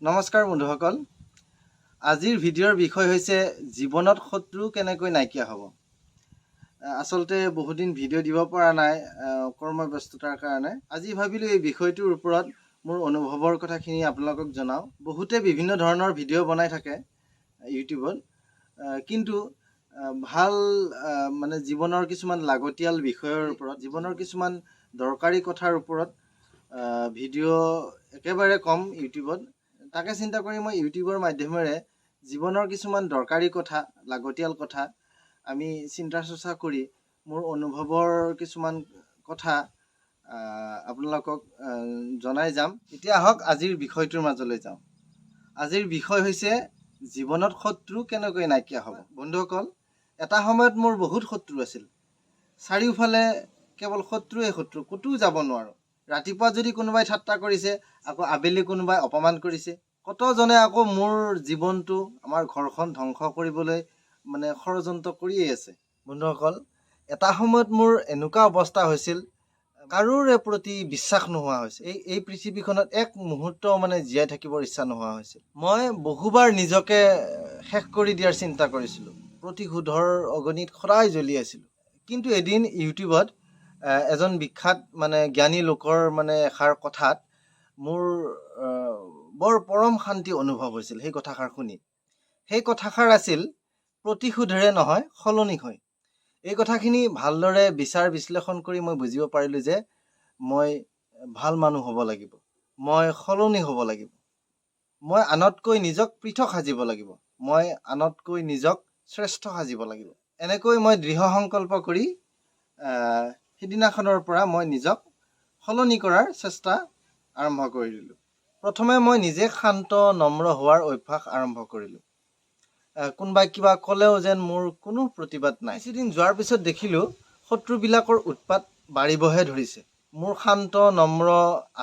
নমস্কাৰ বন্ধুসকল, আজিৰ ভিডিঅ'ৰ বিষয় হৈছে জীৱনত শত্ৰু কেনেকৈ নাইকিয়া হ'ব। আচলতে বহুদিন ভিডিঅ' দিব পৰা নাই কৰ্মব্যস্ততাৰ কাৰণে। আজি ভাবিলোঁ এই বিষয়টোৰ ওপৰত মোৰ অনুভৱৰ কথাখিনি আপোনালোকক জনাওঁ। বহুতে বিভিন্ন ধৰণৰ ভিডিঅ' বনাই থাকে ইউটিউবত, কিন্তু ভাল মানে জীৱনৰ কিছুমান লাগতিয়াল বিষয়ৰ ওপৰত, জীৱনৰ কিছুমান দৰকাৰী কথাৰ ওপৰত ভিডিঅ' একেবাৰে কম ইউটিউবত। তাকে চিন্তা কৰি মই ইউটিউবৰ মাধ্যমেৰে জীৱনৰ কিছুমান দৰকাৰী কথা, লাগতিয়াল কথা আমি চিন্তা চৰ্চা কৰি মোৰ অনুভৱৰ কিছুমান কথা আপোনালোকক জনাই যাম। এতিয়া আহক আজিৰ বিষয়টোৰ মাজলৈ যাওঁ। আজিৰ বিষয় হৈছে জীৱনত শত্ৰু কেনেকৈ নাইকিয়া হ'ব। বন্ধুসকল, এটা সময়ত মোৰ বহুত শত্ৰু আছিল। চাৰিওফালে কেৱল শত্ৰুৱে শত্ৰু, ক'তো যাব নোৱাৰোঁ। ৰাতিপুৱা যদি কোনোবাই ঠাট্টা কৰিছে, আকৌ আবেলি কোনোবাই অপমান কৰিছে। কতজনে আকৌ মোৰ জীৱনটো, আমাৰ ঘৰখন ধ্বংস কৰিবলৈ মানে ষড়যন্ত্ৰ কৰিয়েই আছে। বন্ধুসকল, এটা সময়ত মোৰ এনেকুৱা অৱস্থা হৈছিল, কাৰোৰে প্ৰতি বিশ্বাস নোহোৱা হৈছে। এই পৃথিৱীখনত এক মুহূৰ্ত মানে জীয়াই থাকিবৰ ইচ্ছা নোহোৱা হৈছিল। মই বহুবাৰ নিজকে শেষ কৰি দিয়াৰ চিন্তা কৰিছিলোঁ। প্ৰতিশোধৰ অগ্নিত সদায় জ্বলি আছিলোঁ। কিন্তু এদিন ইউটিউবত এজন বিখ্যাত মানে জ্ঞানী লোকৰ মানে এষাৰ কথাত মোৰ বৰ পৰম শান্তি অনুভৱ হৈছিল সেই কথাষাৰ শুনি। সেই কথাষাৰ আছিল, "প্ৰতিশোধেৰে নহয়, সলনি হৈ"। এই কথাখিনি ভালদৰে বিচাৰ বিশ্লেষণ কৰি মই বুজিব পাৰিলোঁ যে মই ভাল মানুহ হ'ব লাগিব, মই সলনি হ'ব লাগিব, মই আনতকৈ নিজক পৃথক সাজিব লাগিব, মই আনতকৈ নিজক শ্ৰেষ্ঠ সাজিব লাগিব। এনেকৈ মই দৃঢ় সংকল্প কৰি সিদিনাখনৰ পৰা মই নিজক সলনি কৰাৰ চেষ্টা আৰম্ভ কৰি দিলোঁ। প্ৰথমে মই নিজে শান্ত নম্ৰ হোৱাৰ অভ্যাস আৰম্ভ কৰিলোঁ। কোনোবাই কিবা ক'লেও যেন মোৰ কোনো প্ৰতিবাদ নাই। কিছুদিন যোৱাৰ পিছত দেখিলোঁ শত্ৰুবিলাকৰ উৎপাত বাঢ়িবহে ধৰিছে। মোৰ শান্ত নম্ৰ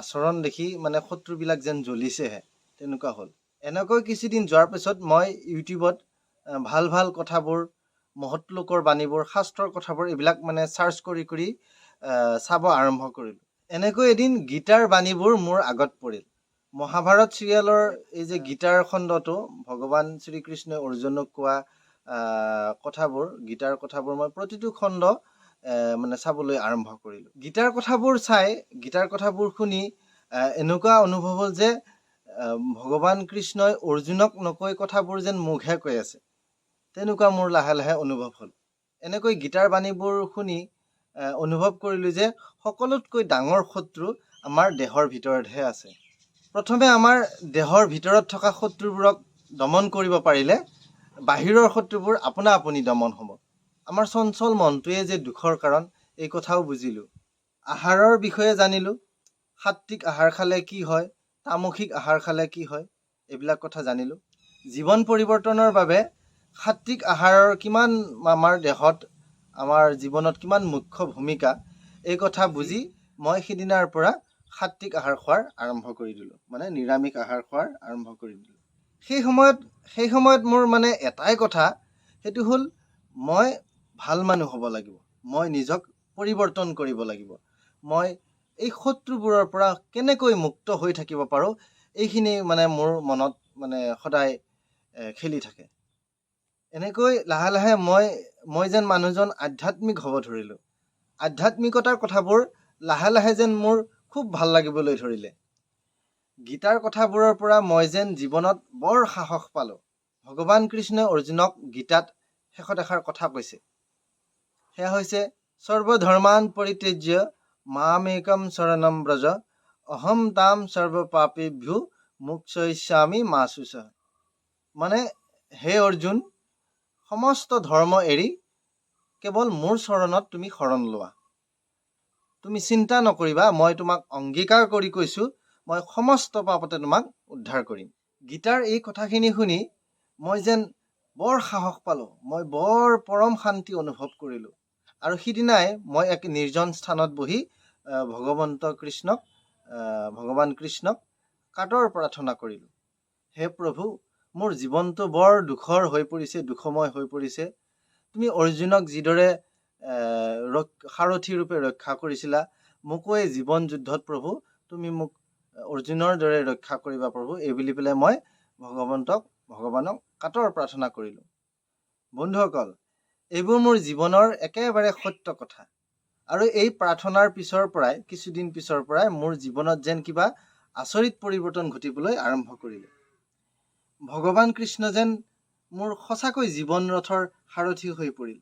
আচৰণ দেখি মানে শত্ৰুবিলাক যেন জ্বলিছেহে, তেনেকুৱা হ'ল। এনেকৈ কিছুদিন যোৱাৰ পিছত মই ইউটিউবত ভাল ভাল কথাবোৰ, মহৎ লোকৰ বাণীবোৰ, শাস্ত্ৰৰ কথাবোৰ, এইবিলাক মানে চাৰ্চ কৰি কৰি চাব আৰম্ভ কৰিলোঁ। এনেকৈ এদিন গীতাৰ বাণীবোৰ মোৰ আগত পৰিল। মহাভাৰত চিৰিয়েলৰ এই যে গীতাৰ খণ্ডটো, ভগৱান শ্ৰীকৃষ্ণই অৰ্জুনক কোৱা কথাবোৰ, গীতাৰ কথাবোৰ মই প্ৰতিটো খণ্ড মানে চাবলৈ আৰম্ভ কৰিলোঁ। গীতাৰ কথাবোৰ চাই, গীতাৰ কথাবোৰ শুনি এনেকুৱা অনুভৱ হ'ল যে ভগৱান কৃষ্ণই অৰ্জুনক নকৈ কথাবোৰ যেন মোকহে কৈ আছে, তেনেকুৱা মোৰ লাহে লাহে অনুভৱ হ'ল। এনেকৈ গীতাৰ বাণীবোৰ শুনি অনুভৱ কৰিলোঁ যে সকলোতকৈ ডাঙৰ শত্ৰু আমাৰ দেহৰ ভিতৰতহে আছে। প্ৰথমে আমাৰ দেহৰ ভিতৰত থকা শত্ৰুবোৰক দমন কৰিব পাৰিলে বাহিৰৰ শত্ৰুবোৰ আপোনা আপুনি দমন হ'ব। আমাৰ চঞ্চল মনটোৱে যে দুখৰ কাৰণ, এই কথাও বুজিলোঁ। আহাৰৰ বিষয়ে জানিলোঁ। সাত্বিক আহাৰ খালে কি হয়, তামসিক আহাৰ খালে কি হয়, এইবিলাক কথা জানিলোঁ। জীৱন পৰিৱৰ্তনৰ বাবে সাত্বিক আহাৰৰ কিমান আমাৰ দেহত, আমাৰ জীৱনত কিমান মুখ্য ভূমিকা, এই কথা বুজি মই সিদিনাৰ পৰা সাত্বিক আহাৰ খোৱাৰ আৰম্ভ কৰি দিলোঁ, মানে নিৰামিষ আহাৰ খোৱাৰ আৰম্ভ কৰি দিলোঁ। সেই সময়ত মোৰ মানে এটাই কথা, সেইটো হ'ল মই ভাল মানুহ হ'ব লাগিব, মই নিজক পৰিৱৰ্তন কৰিব লাগিব, মই এই শত্ৰুবোৰৰ পৰা কেনেকৈ মুক্ত হৈ থাকিব পাৰোঁ, এইখিনি মানে মোৰ মনত মানে সদায় খেলি থাকে। এনেকৈ লাহে লাহে মই যেন মানুহজন আধ্যাত্মিক হ'ব ধৰিলোঁ। আধ্যাত্মিকতাৰ কথাবোৰ লাহে লাহে যেন মোৰ খুব ভাল লাগিবলৈ ধৰিলে। গীতাৰ কথাবোৰৰ পৰা মই যেন জীৱনত বৰ সাহস পালোঁ। ভগৱান কৃষ্ণই অৰ্জুনক গীতাত শেষত এষাৰ কথা কৈছে। সেয়া হৈছে, "সৰ্বধৰ্মান পৰিত্যজ্য মামেকম শৰণম ব্ৰজ, অহম ত্বাং সৰ্ব পাপেভ্যো মোক্ষয়িষ্যামি মা শুচঃ।" মানে হে অৰ্জুন, সমস্ত ধৰ্ম এৰি কেৱল মোৰ চৰণত তুমি শৰণ লোৱা। তুমি চিন্তা নকৰিবা, মই তোমাক অংগীকাৰ কৰি কৈছোঁ, মই সমস্ত পাপতে তোমাক উদ্ধাৰ কৰিম। গীতাৰ এই কথাখিনি শুনি মই যেন বৰ সাহস পালোঁ, মই বৰ পৰম শান্তি অনুভৱ কৰিলোঁ। আৰু সিদিনাই মই এক নিৰ্জন স্থানত বহি ভগৱন্ত কৃষ্ণক, ভগৱান কৃষ্ণক কাতৰ প্ৰাৰ্থনা কৰিলোঁ, "হে প্ৰভু, মোৰ জীৱনটো বৰ দুখৰ হৈ পৰিছে, দুখময় হৈ পৰিছে। তুমি অৰ্জুনক যিদৰে সাৰথি ৰূপে ৰক্ষা কৰিছিলা, মোকো এই জীৱন যুদ্ধত প্ৰভু তুমি মোক অৰ্জুনৰ দৰে ৰক্ষা কৰিবা প্ৰভু, এই বুলি পেলাই মই ভগৱানক কাতৰ প্ৰাৰ্থনা কৰিলোঁ। বন্ধুসকল, এইবোৰ মোৰ জীৱনৰ একেবাৰে সত্য কথা। আৰু এই প্ৰাৰ্থনাৰ পিছৰ পৰাই, কিছুদিন পিছৰ পৰাই মোৰ জীৱনত যেন কিবা আচৰিত পৰিৱৰ্তন ঘটিবলৈ আৰম্ভ কৰিলে। ভগৱান কৃষ্ণ যেন মোৰ সঁচাকৈ জীৱন ৰথৰ সাৰথি হৈ পৰিল।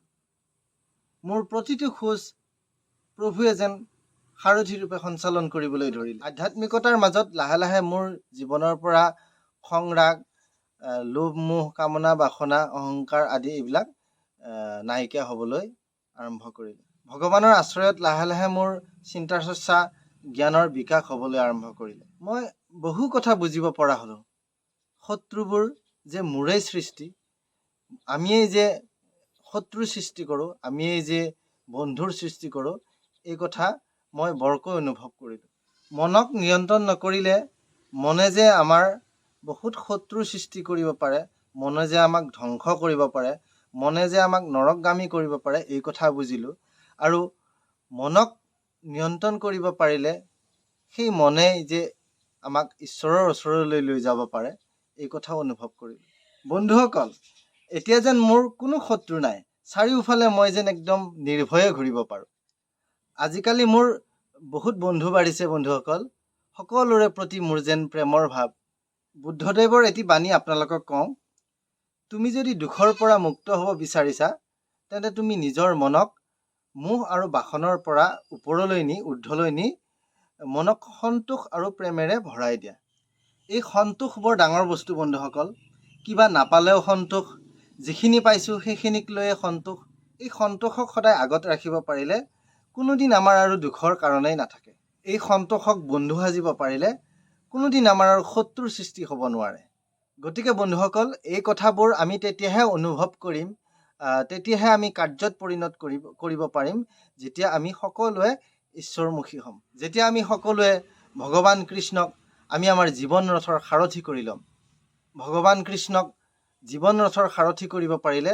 মোৰ প্ৰতিটো খোজ প্ৰভুৱে যেন সাৰথি ৰূপে সঞ্চালন কৰিবলৈ ধৰিলে। আধ্যাত্মিকতাৰ মাজত লাহে লাহে মোৰ জীৱনৰ পৰা খং, ৰাগ, লোভ, মোহ, কামনা, বাসনা, অহংকাৰ আদি এইবিলাক নাইকিয়া হ'বলৈ আৰম্ভ কৰিলে। ভগৱানৰ আশ্ৰয়ত লাহে লাহে মোৰ চিন্তা চৰ্চা, জ্ঞানৰ বিকাশ হ'বলৈ আৰম্ভ কৰিলে। মই বহু কথা বুজিব পৰা হ'লোঁ। শত্ৰুবোৰ যে মোৰেই সৃষ্টি, আমিয়েই যে শত্ৰু সৃষ্টি কৰোঁ, আমিয়েই যে বন্ধুৰ সৃষ্টি কৰোঁ, এই কথা মই বৰকৈ অনুভৱ কৰিলোঁ। মনক নিয়ন্ত্ৰণ নকৰিলে মনে যে আমাৰ বহুত শত্ৰুৰ সৃষ্টি কৰিব পাৰে, মনে যে আমাক ধ্বংস কৰিব পাৰে, মনে যে আমাক নৰকগামী কৰিব পাৰে, এই কথা বুজিলোঁ। আৰু মনক নিয়ন্ত্ৰণ কৰিব পাৰিলে সেই মনে যে আমাক ঈশ্বৰৰ ওচৰলৈ লৈ যাব পাৰে, এই কথাও অনুভৱ কৰিলোঁ। বন্ধুসকল, এতিয়া যেন মোৰ কোনো শত্ৰু নাই। চাৰিওফালে মই যেন একদম নিৰ্ভয়ে ঘূৰিব পাৰোঁ। আজিকালি মোৰ বহুত বন্ধু বাঢ়িছে। বন্ধুসকল, সকলোৰে প্ৰতি মোৰ যেন প্ৰেমৰ ভাৱ। বুদ্ধদেৱৰ এটি বাণী আপোনালোকক কওঁ। তুমি যদি দুখৰ পৰা মুক্ত হ'ব বিচাৰিছা, তেন্তে তুমি নিজৰ মনক মোহ আৰু বাসনাৰ পৰা ওপৰলৈ নি, ঊৰ্ধলৈ নি মনক সন্তোষ আৰু প্ৰেমেৰে ভৰাই দিয়া। এই সন্তোষ বৰ ডাঙৰ বস্তু, বন্ধুসকল। কিবা নাপালেও সন্তোষ, যিখিনি পাইছোঁ সেইখিনিক লৈয়ে সন্তোষ। এই সন্তোষক সদায় আগত ৰাখিব পাৰিলে কোনোদিন আমাৰ আৰু দুখৰ কাৰণেই নাথাকে। এই সন্তোষক বন্ধু সাজিব পাৰিলে কোনোদিন আমাৰ আৰু শত্ৰুৰ সৃষ্টি হ'ব নোৱাৰে। গতিকে বন্ধুসকল, এই কথাবোৰ আমি তেতিয়াহে অনুভৱ কৰিম, তেতিয়াহে আমি কাৰ্যত পৰিণত কৰিব পাৰিম, যেতিয়া আমি সকলোৱে ঈশ্বৰমুখী হ'ম, যেতিয়া আমি সকলোৱে ভগৱান কৃষ্ণক আমি আমাৰ জীৱন ৰথৰ সাৰথি কৰি ল'ম। ভগৱান কৃষ্ণক জীৱন ৰথৰ সাৰথি কৰিব পাৰিলে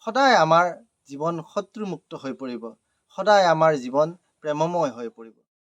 সদায় আমাৰ জীৱন শত্ৰুমুক্ত হৈ পৰিব, সদায় আমাৰ জীৱন প্ৰেমময় হৈ পৰিব।